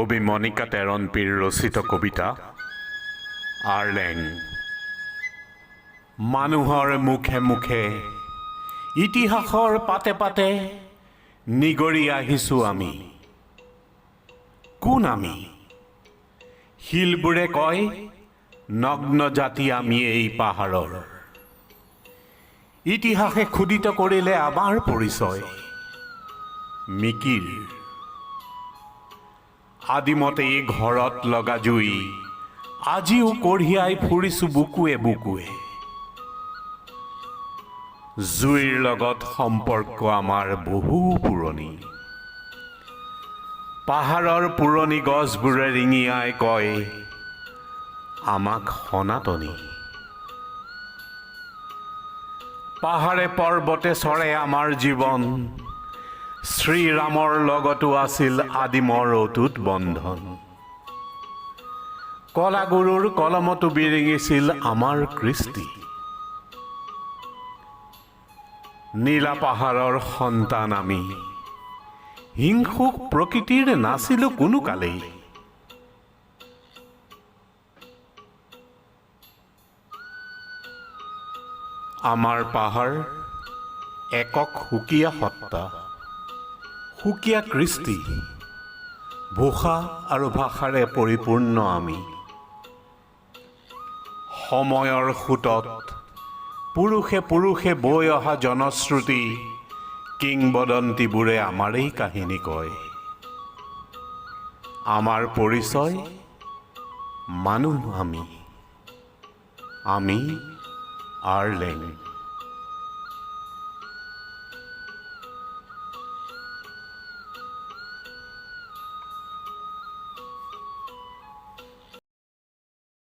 কবি মণিকা টেৰণপীৰ ৰচিত কবিতা আৰলেং। মানুহৰ মুখে মুখে, ইতিহাসৰ পাতে পাতে নিগৰি আহিছোঁ আমি। কোন আমি? শিলবোৰে কয়, নগ্ন জাতি আমি এই পাহাৰৰ। ইতিহাসে খোদিত কৰিলে আমাৰ পৰিচয়, মিকিৰ। আদিমতেই ঘৰত লগা জুই আজিও কঢ়িয়াই ফুৰিছো বুকুৱে বুকুৱে। জুইৰ লগত সম্পৰ্ক আমাৰ বহু পুৰণি। পাহাৰৰ পুৰণি গছবোৰে ৰিঙিয়াই কয় আমাক সনাতনী। পাহাৰে পৰ্বতে চৰে আমাৰ জীৱন। শ্ৰীৰামৰ লগতো আছিল আদিমৰ অটুট বন্ধন। কলাগুৰুৰ কলমতো বিৰিঙিছিল আমাৰ কৃষ্টি। নীলা পাহাৰৰ সন্তান আমি, হিংসুক প্ৰকৃতিৰ নাছিলো কোনো কালেই। আমাৰ পাহাৰ একক সুকীয়া সত্তা, সুকীয়া কৃষ্টি, ভূষা আৰু ভাষাৰে পৰিপূৰ্ণ আমি। সময়ৰ সোঁতত পুৰুষে পুৰুষে বৈ অহা জনশ্ৰুতি, কিংবদন্তিবোৰে আমাৰেই কাহিনী কয়। আমাৰ পৰিচয়, মানুহ আমি, আমি আৰলেং।